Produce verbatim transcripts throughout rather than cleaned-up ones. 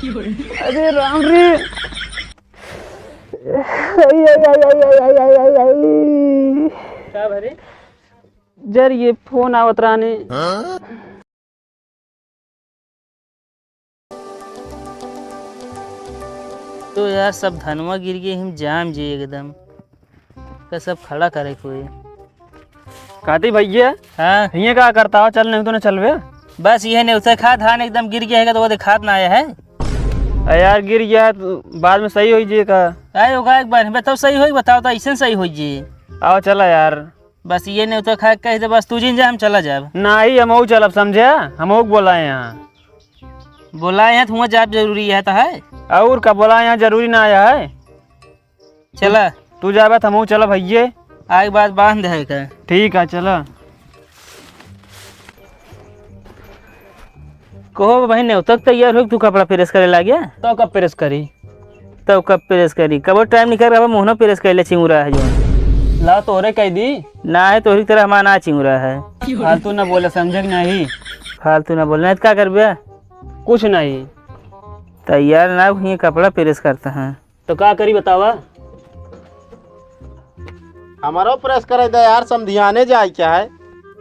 अरे राम रे। आई, आई, आई। का भरे? जर ये फोन आवत रहने। तो यार, सब धनवा गिर गए, हम जाम जे एकदम का सब खड़ा करे कोई। काती भैया, हाँ। हियाँ का करता हो? चल, नहीं तो ना चलबे। बस ये नेवता खा, धान एकदम गिर गया है, तो वो दिखात ना आया है। अरे यार, गिर गया है, तो बाद में सही होई जे का। अरे, ओका एक बार बताओ, सही होई, बताओ तो, ऐसे सही होई जे। आओ, चला यार। बस ये नेवता खा के कह दे, बस तू जिन जा, हम चला जाब। नाही, हमहू चलब, समझे? हमहू के बोलाए यहाँ। बोलाए हैं, तो हुआं जाब जरूरी है, तो है। और का बोलाए यहाँ जरूरी ना आया है? चला। तू जाबे, तो हमहू चलब भैये। आए बात बांध है का? ठीक है, चला। कहो भाई, नेवता के तैयार हो, तू कपड़ा प्रेस करे लागे? तो कब प्रेस करी? तब कब प्रेस करी? कबो टाइम निकाल, अब मोहनो प्रेस कर ले, चिंगुरा है जो। ला, तोहरे कह दी। ना है, तोहरी तरह हमारा ना चिंगुरा है। फालतू ना बोले, समझे कि नहीं? फालतू ना बोले, नहीं तो का करबे? कुछ नहीं। तैयार ना हुई, कपड़ा प्रेस करता है। तो का करी बतावा? हमारो प्रेस करे दे यार, समधियाने जाए क्या है?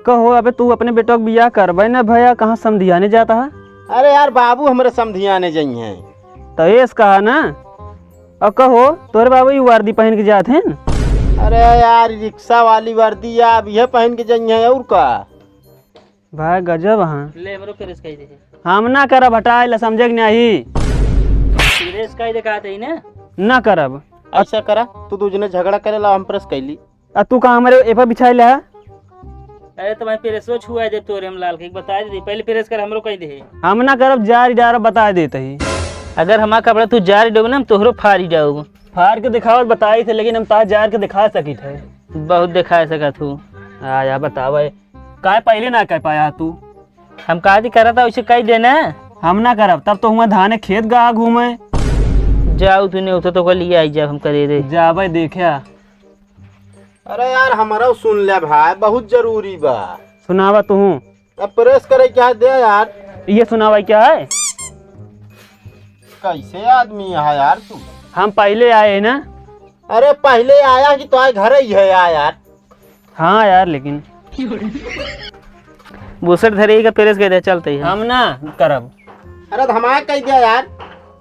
कहो, अबे तू अपने बेटवा के बियाह करबे ना भैया, कहाँ समधियाने जाता है? अरे यार, बाबू हमरे समधियाने जइहें। तो एस कहा ना। और कहो, तोरे बाबू ये वर्दी पहन के जात हैं? अरे यार, रिक्शा वाली वर्दी या अब यह पहन के जइहें और का? भाई गजब हाँ। ले हमरो प्रेस कई दे। हम ना करब, हटाए ला, समझे कि नहीं? प्रेस कई दे कहत ही ना। ना करब। ऐसा करा, तू दू जने झगड़ा करे ला, हम प्रेस कैली। आ तू का हमरे ए पर बिछाए ला? अरे तो भाई प्रेसो छुआ दे तोरे हम लाल के, बता दे, पहले प्रेस कर हमरो कई दे। हम ना करब, जा रही डारो बता देते ही। अगर हमारा कपड़ा तू जा रही डोबे ना, हम तोहरो फाड़ी जाऊब। फाड़ के दिखाओ बताई थे, लेकिन हम तार जार के दिखा सकी थे। बहुत दिखा सकत हूँ। हाँ यार बतावे। काय पहले ना कह पाया तू? हम का दी करत, उसे कह देना। हम ना करब, तब तो हुआ धाने खेत गा घूमे। जाओ तूने उठो तो को लिए आई, जब हम करे रे। जाबे देख्या। अरे यार, हमारा सुन ले भाई, बहुत जरूरी बा। सुनावा तू। अब प्रेस करे क्या दे यार? ये सुनावा क्या है? कैसे आदमी है यार तू? हम पहले आए हैं ना। अरे पहले आया कि तो आए घर ही है यार, यार। हाँ यार, लेकिन बुसट धरे ही का प्रेस के दे चलते ही हम। हम ना करब। अरे तो हमारे कह दिया यार।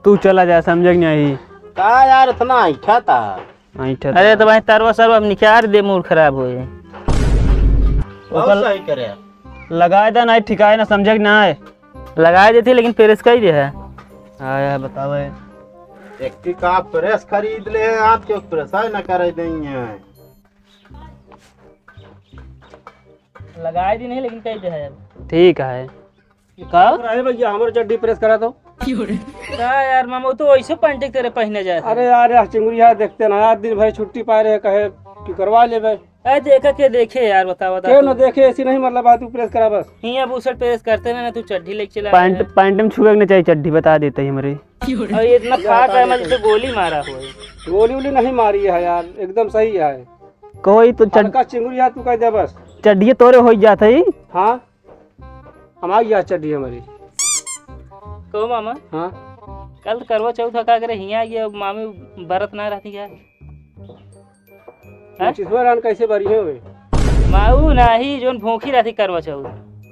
तू चला जा, समझे कि नहीं? का यार इतना ऐठा था? ऐठा अरे था। तो भाई तरवा सरवा अब निकार दे, मूड खराब होए। बहुत ओकर सही करे। लगाए दे ना, ठिकाए ना, समझे कि ना है। लगाए देती लेकिन प्रेस कई दे है। हाँ यार बतावे। एक की का प्रेस खरीद ले हैं, आज के प्रेस है ना करे देंगे। लगाए दी नहीं लेकिन कई दे है। ठीक है। का? अरे भैया, हमरो चड्डी प्रेस करा तो। का यार मामा, वो तो वैसे पैंट तेरे पहने जाए थे। अरे यार, यार चिंगुरिया देखते ना यार, दिन भर छुट्टी पाए रहे, कहे कि करवा ले भाई। अरे देखा के देखे यार, बता, बता के तू। ना देखे, ऐसी नहीं मतलब बात, तू प्रेस करा बस। हियाँ बुसट प्रेस करते ना, ना तू चड्डी लेके चला पैंट, आया। पैंट में छुए के ना चाहिए चड्डी, बता देते ही हमरे। और ये इतना क्या फाट बता है, मैं देते जैसे हैं। गोली मारा हो। गोली वोली नहीं मारी है यार, एकदम सही है। कोई तो चड- हल्का चिंगुरिया तू कह दे बस। चड्डी तोरे हो जात है। हाँ। हमारी यह चड्डी हमारी। कहो मामा। हाँ। कल तो करवा चौथ का करे हियाँ ये मामी बरत ना रहती क्या? हैं? पच्चीसवाँ रान कैसे बरी है वे? माऊ नाही जोन भूखी रहती करवा चौथ।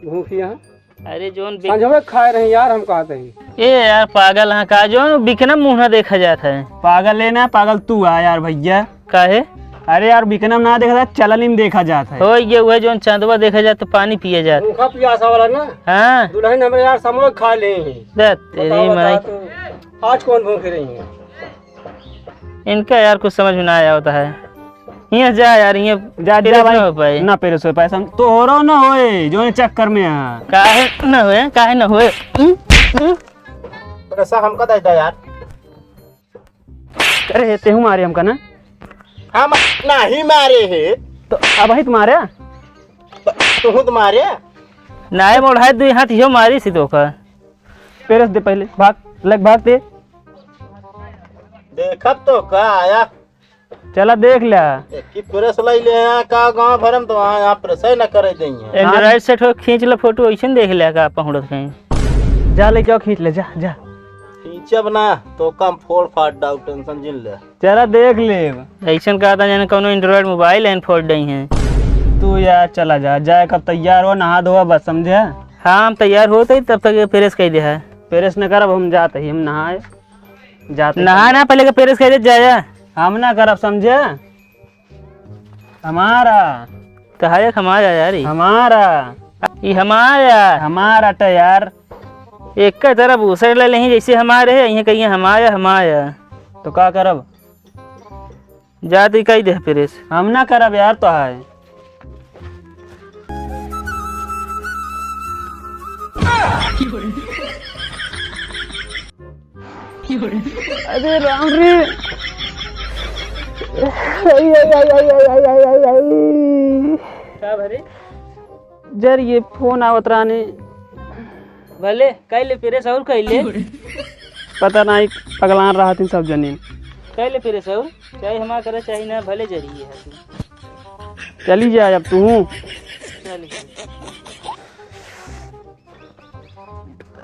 भूखी यहाँ? अरे जोन बिक- संझवे खाए रही यार, हम कहते हैं। ए यार पागल हाँ का, जोन बिकना मुँह ना देखा जात है। पागल है ना, पागल तू आ यार भैया। काहे? अरे यार, बिकनम ना देखा जात, चलनी में देखा जात है। हो ये हुए जोन चंदवा देखा जात तो पानी पिए जात। भूखा पियासा वाला ना। हाँ। दुल्हन हमें यार समोक खा ले ही। दे तेरी बताओ, बताओ माई। तो आज कौन भूखे रही है? इनका यार कुछ समझ में ना आया होता है। ये जा यार, ये जा, जा प्रेस भाई। ना हो पाए। ना प्रेस हो पाए, सम-, तोहरो ना होए, जो ये चक्कर में है। काहे ना होए, काहे ना होए? हम्म? हम्म? पैसा हमका दे दे यार। अरे, तेहू मारे हमका ना? हम नहीं मारे हे। तो अब ही तुम्हारे? तो, तुहू तो मारे। नाय मोड़ है, दुई हाथ इहो मारी सी धोखा। पेरस दे पहले, भाग, लग भाग दे। देखब तो का आया। चला देख ले। एक ही प्रेस लाई ले यहाँ का गांव भरम तो वहाँ, यहाँ प्रेस ही ना करे देंगे। Android set हो, खींच ले फोटो, ऐसे देख ले का पहुँचत कहीं। जा लेके आओ, खींच ले, जा, जा। खींचब ना, तो कम फोड़ फाड़ डाउ, tension जिन ले। चला देख लेब। अइसन कहत हैं जाने कौनो Android mobile है फोड़ दई हैं। तू यार चला जा, जाए कब तैयार हो, नहा धोआ बस, समझे? हाँ, हम तैयार होत ही, तब तक ये press कइ दे है। Press न करब, हम जात ही, हम नहाए। जात ही नहा समझे? ना, पहले के press कइ दे, जा, जा। हम ना करब, समझे? हमारा। कहा एक हमारा यार ई? हमारा। ई हमारा। हमारा टा यार। एक का तरफ उसर ले लेही जैसे हमारे है, इहे कहिए हमारा, हमारा। तो का करब? जा तू कहि दे press। हम ना करब यार, तो है। अरे राम रे। आई, आई, आई। का भरे? जर ये फोन आवत रहने। भले, कइ ले press और कइ ले। पता नहीं, पगलान रहत ही सब जनीन। कइ ले press और, चाहे हमार करे, चाहे ना, भले जरिए है तू। चली जाए अब तू। चल।